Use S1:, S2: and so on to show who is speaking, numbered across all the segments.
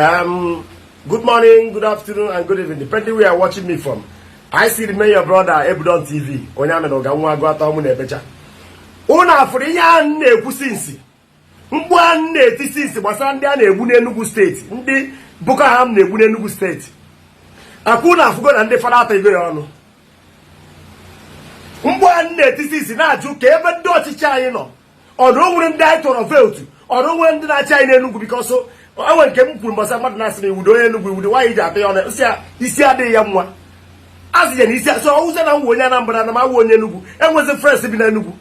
S1: Good morning, good afternoon, and good evening, depending where you are watching me from. I still remain your brother, Ebudon TV. Onye amị na ụga nwa agụ atọ mụ na-ebecha. Unu afụrụ ihe a na-ekwu since, mkpu a na-eti since gbasara ndị a na-egbu n'Enugu Steeti, ndị Boko Haram na-egbu n'Enugu Steeti. Akwa unu afụgo na ndị fada atago ya ọnụ. Mkpu a na-eti since na-ajụ ka ebe ndị ọchịchị anyị nọ, ọdụ nwere ndị anyị tọrọ vote, ọdụ nwere ndị na-achị anyị n'Enugu, because enwe nke m kwuru mbọsa mmadụ na-asị na iwudo onye Enugu iwudo nwaanyị ji ata ya ọnụ, isi isi adịghị ya mma. A sị ya na isi so ọwụzie na nwa onye Anambra na m awụ onye Enugu enwezi friends bi n'Enugu,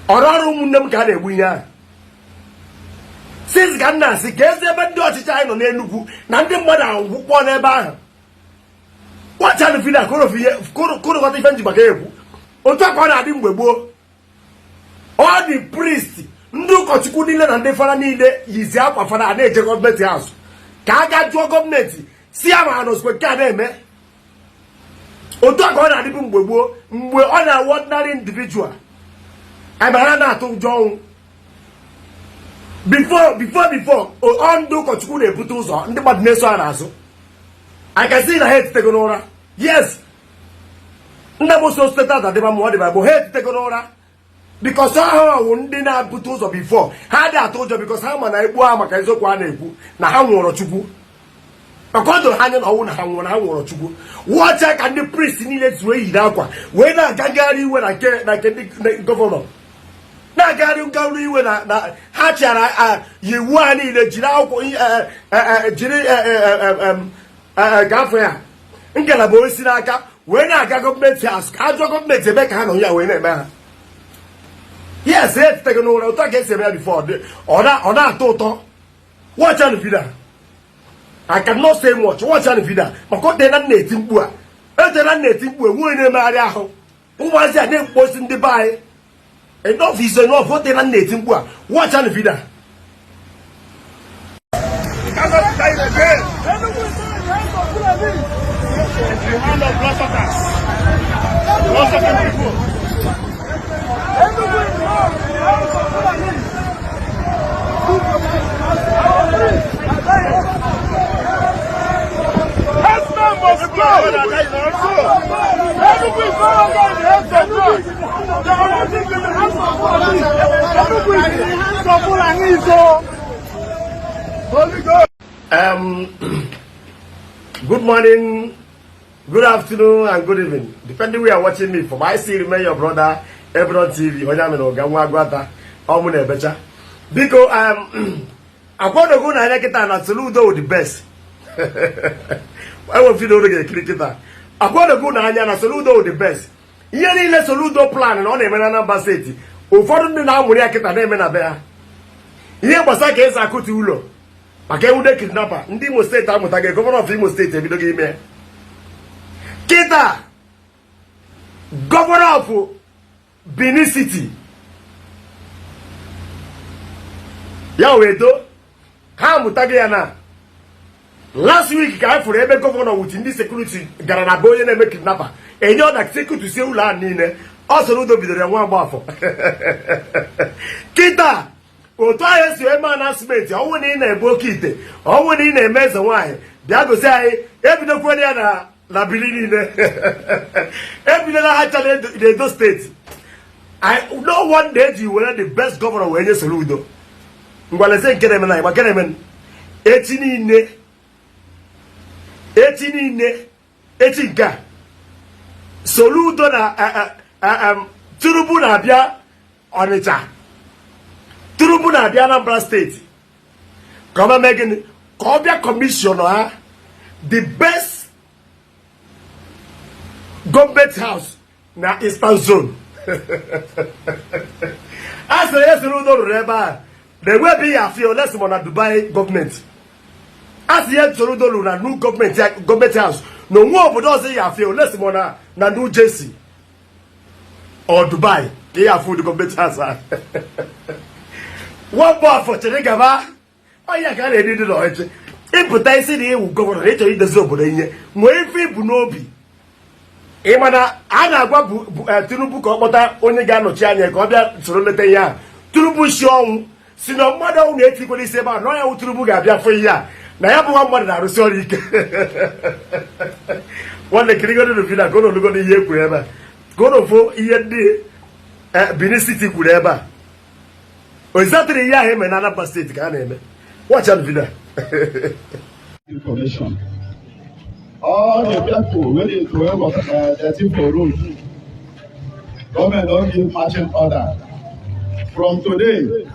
S1: ọrụ ọrụ ụmụnne m ka a na-egbu ihe ahụ since ka m na-asị ka ezi ebe ndị ọchịchị anyị nọ n'Enugu na ndị mmadụ anwụkpọ n'ebe ahụ. Wachanụ video kụrụ ghọta ife nji maka ekwu. Otu a ka ọ na-adị mgbe gboo. Ọ dị priest, ndị ụkọchukwu niile na ndị fada niile yizi akwa fada a na-eje government house ka a ga jụọ gọọmenti si ya ma nọzikwe nke a na-eme. Otu a ka ọ na-adịbụ mgbe gboo, mgbe ọ na-awụ ordinary individual anyị na-atụ ụjọ ọnwụ. Before, before, before, ọ ndị ụkọchukwu na-ebute ụzọ, ndị mmadụ na-eso ha n'azụ. I can see na ha etitego n'ụra. Yes, nne m so steeti adịba ma ọ dịba bụ ha etitego n'ụra, because ha wụ ndị na-ebute ụzọ before. Ha dị atụ ụjọ because ha ma na egbu ha maka eziokwu a na-ekwu na ha nwụrụ Chukwu, maka ọ doro ha anya na ọnwụ na ha nwụrụ, na ha nwụrụ Chukwu. Wọcha ka ndị priest niile zuo eyiri akwa wee na-agagharị iwe na nke ndị governor na-agagharị ngagharị iwe na ha chịara iwu ha niile, jiri akwụkwọ, jiri gafee ya ngalaba osisi n'aka wee na-aga government house ka a jụọ gọọmenti ebe ka ha nọ ya wee na-eme ha. Yes, etiteghị n'ụra. Ụtọ ka esi eme ya before, ọ na-atọ ụtọ. Watch and video. I cannot say much. Watch and video maka o teela na-eti mkpu a, etela na-eti mkpu enwe onye na-emegharị ahụ. Ụmụazị a na-ekposi ndị be anyị. Enough is enough. O teela na-eti mkpu a. Watch and video.
S2: Cannot die again. It's the hand of bloodsuckers. Bloodsucking people.
S3: Enugu is now in the hands of Fulani. Our priests are dying.
S2: Herdsmen must go. Enugu is no longer in the hands of God. They are already in the hands of Fulani.
S3: Enugu is in the hands of Fulani, so
S2: Holy Ghost.
S1: Good morning, good afternoon, and good evening, depending where you are watching me from. I still remain your brother, Ebron TV. Onye amị na ụga nwa agwata ọmụ na-ebecha. Biko, akwadogo na anya kịta na Soludo the best. Enwe video unu ga-ekiri kịta. Akwadogo na anya na Soludo the best. Ihe niile Soludo plan na ọ na-eme na Anambra Steeti, ụfọdụ ndị na-amụrụ ya kịta na-eme na be ha. Ihe gbasara ka esi akụtu ụlọ maka ewude kidnapper, ndị Imo Steeti amụtaghị. Governor of Imo Steeti ebidogo ime kịta. Governor of Benin City ya wee do ha amụtaghị ya. Na last week ka anyị fụrụ ebe governor with ndị security gara na be onye na-eme kidnapper, enye ọda security sie ụlọ ahụ niile. Ọ Soludo bidoro ya nwa agbafọ. Kịta otu ahụ esi eme announcement, ọnwụ na ị na-ebu oke ite, ọnwụ na ị na-eme eze nwaanyị, bịa gosi anyị. Ebidokwere ya na bili niile, ebidola ha cha n'Edo Steeti. No wonder eji were the best governor wee nye Soludo. Ngwaleze nke na-eme na ịgba nke na-eme echi niile, echi niile, echi nke a Soludo na Tinubu na-abịa Ọnịcha, Tinubu na-abịa Anambra Steeti ka ọ mee gịnị? Ka ọ bịa commission ha the best government house na Eastern Zone. A sịrị ya Soludo rụrụ ebe a na-enwebeghị afịa ole sị na Dubai gọọmenti. A sị ya Soludo rụrụ na new government house na onwe obodo ọzọ ya afịa ole sị na New Jersey or Dubai ka ya afụ ụdị government house ahụ. Nwapụ afọ chere gaba ọya ka a na-eri dị n'ọchị ịpụta isi na iwu governor na ịchọrọ idozi obodo, ihe nwee ife ibu n'obi. Ị ma na a na-agwa Tinubu ka ọ kpọta onye ga-anọchi anya ka ọ bịa soro leta ihe ahụ. Tinubu si ọnwụ Si na mmadụ ahụ na-etikwala isi ebe a na ya wụ Tinubu ga-abịa fụ ihe a na ya bụ nwa mmadụ na-arụsi ọrụ ike. Nwanne, kirigodo video ka unu nụgodo ihe e kwuru ebe a, ka unu fụ ihe ndị Benin City kwuru ebe a. Ozatịrị ihe ahụ eme na Anambra Steeti ka a na-eme. Watch out video.
S4: Information. All the people wey dey throway water dirty for road, government don give marching order. From today,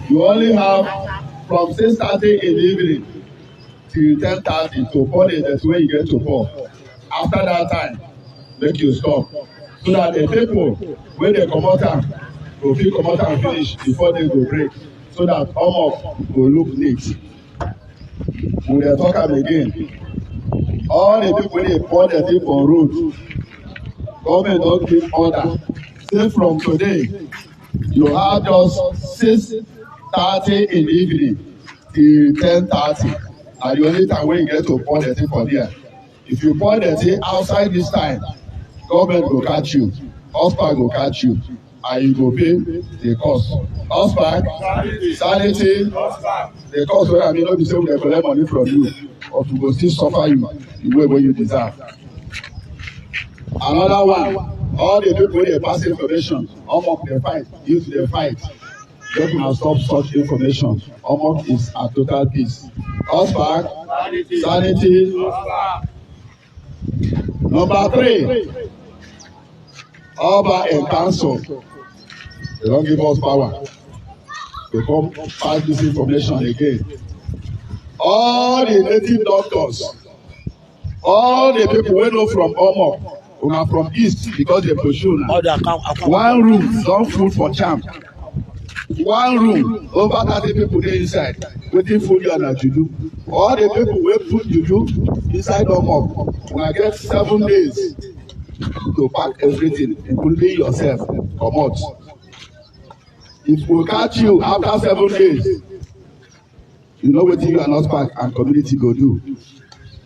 S4: you only have from 6:30 in the evening till 10:30 to pour the dirty wey you get to pour. After that time, make you stop so that the people wey dey comot am go fit comot am finish before they go break, so that Omok go look neat. We dey talk am again, all the people wey dey pour dirty for road, government don give order say from today, you have just 6:30 in the evening till 10:30 na the only time wey you get to pour dirty for there. If you pour dirty outside this time, government go catch you, OSPAC go catch you, and you go pay the cost. OSPAC, sanity, the cost wey I mean no be say we dey collect money from you, but we go still suffer you the way wey you deserve. Another one, all the people wey dey pass information, Omok dey fight, youth dey fight, make una stop such information. Omok is at total peace. OSPAC, sanity. Number three, Oba in council, they don give us power to come pass this information again. All the native doctors, all the people wey no from Omok, una from east because dey pursue una.
S5: All the account account.
S4: One room don full for charm. One room, over 30 people dey inside. Wetin full you na juju. All the people wey put juju inside Omok, una get 7 days to pack everything, including yourself, comot. If we catch you after 7 days, you know wetin you and OSPAC and community go do.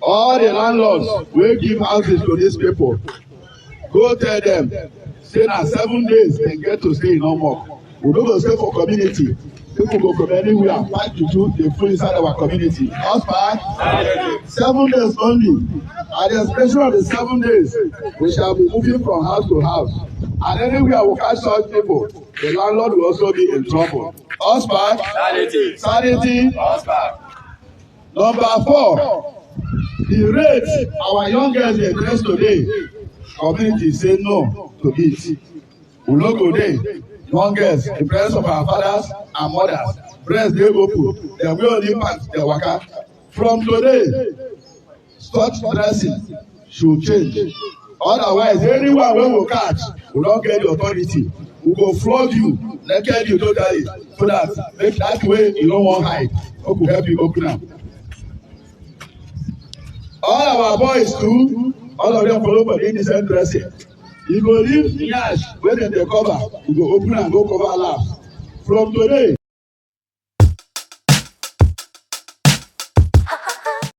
S4: All the landlords wey give houses to these people, go tell them say na 7 days dem get to stay in Omok. We no go stay for community. People go from anywhere pack juju dey full inside our community. OSPAC, 7 days only. At the expiration of the 7 days, we shall be moving from house to house, and anywhere we catch such people, the landlord will also be in trouble. OSPAC, sanity. Number four, the rate our young girls dey dress today, community say no to it. We no go dey young girls in presence of our fathers and mothers, breast dey open, dem wear only pant dey waka. From today, such dressing should change. Otherwise, anyone wey we catch, we don get the authority, we go flog you, naked you totally, so that make that way you no wan hide, make we help you open am. All our boys too, all of them follow for the indecent dressing. You go leave nyash wey dem dey cover, you go open am go cover laps. From today.